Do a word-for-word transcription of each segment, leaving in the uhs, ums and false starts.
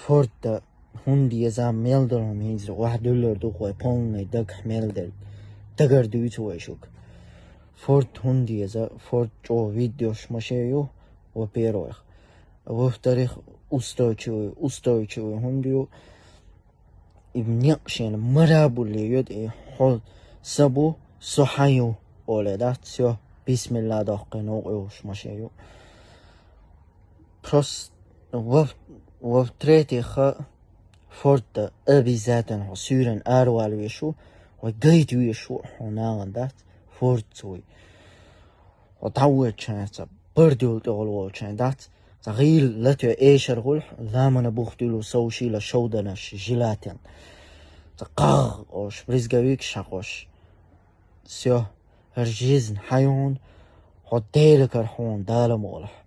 Форда хӀунда еза, мел долу хӀума хӀинца ваьхьа дуьллур ду вай, полный дагахь мел дерг. Дагара дуьйцу вай шуьга. Форд хӀунда еза, Форд чӀогӀа вид йолуш машен ю, во-первых. Во-вторых, устойчивый, устойчивый хӀунда ю. И некъ шена марабулле йода, и хьо са бу, со хьан ю, оле дац, всё, бисмилла доккхий новкъа йолуш машен ю. Просто, во-, во-вторых, Форда обязательно хьо суьйрана аравала веш ву, вай гайта веш ву, хьо нагӀана дац, Форд цуй. Хьо дӀавоьдучхьана, цхьа бардуьлла тӀехула волчхьана дац, цхьа гӀийла латоь эшар гӀулхь, ламана бух дуьлу сов шийла шовданаш желательно. Цхьа кхагӀ ош, брезговик шакъош. Всё, хӀара жизнь хьан ю хьуна, хьо Делакара хьуна Дала мукъалахь.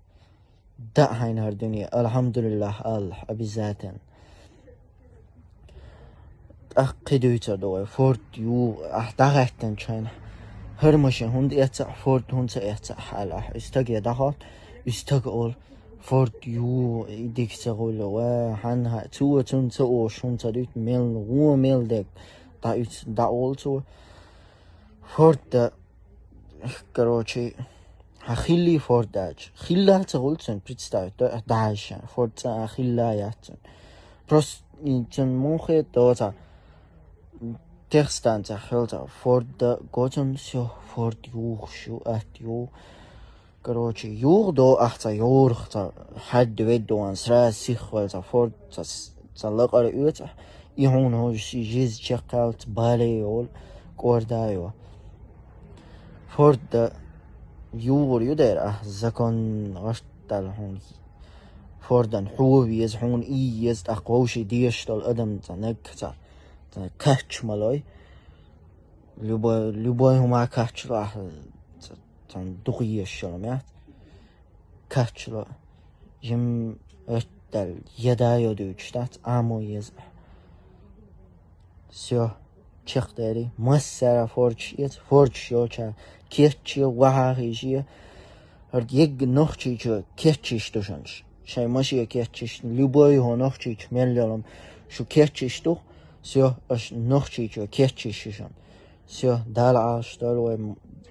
Даа хьайна хӀара дуьне, алхьамдулиллахь, аллахь, обязательно. ТӀаккха кхин дуьйцур ду вай, Форд ю, ахь дӀахаьттинчхьана, хӀара машен хӀунда эцна, Форд хӀунда ца эцна, хьаьл ахь и стаге дӀахоатта, и стаг олу, Форд ю, и дика ца хуьлу, ва, хьанна, цо цунна ца ош, хӀунда ца дуьту, мел, вон мел дерг, дӀа уьцу, дӀаолу цо. Форда, короче, хьан хилли Форд даьлча. Хилла ца хуьлу цуьнан, представить, да, дӀахьажа шена. Форд цӀа а хилла яц цуьнан. Просто и цуьнан мухе доца. Техстанцехь хилла цхьа Форда го цунна, всё, Форд юхуш ю, атта ю. Короче, юха до ахь цхьа йорах цхьа хьаьдда ведда ван, сразу сихвелла цхьа Форд, цхьа, цхьа лакъара оьцу ахь, и хьуна хӀума ши жиза чекхъяьлла ца бале йолу, кӀорда йо. Форда югӀур ю дера ахь, закон гӀаш далла хьуна. Фордан хьо веза, хьуна и еза, тӀаккха вовший дезаш долу адам цхьа наггахь цхьа, цхьа кач ма лой. Любой, любой хӀума кач ло ахь, цхьа, цхьа дукха езаш йолу мех. Кач ло. Жим оьттал, яда йо дуьйцуш дац, Ӏамо еза. Всё, чекхдери, массара фордаш эца, фордаш йолча, кечче, вахьа хиже. ХӀара егга нохчичо кеччиш ду шуна. Шайн машен кеччиш, любой хьо нохчичо мел йолу шу кеччиш ду, всё, аша нохчичо кеччиш ю шуна. Всё, Дала Ӏалаш дойла вай,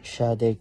ша дерг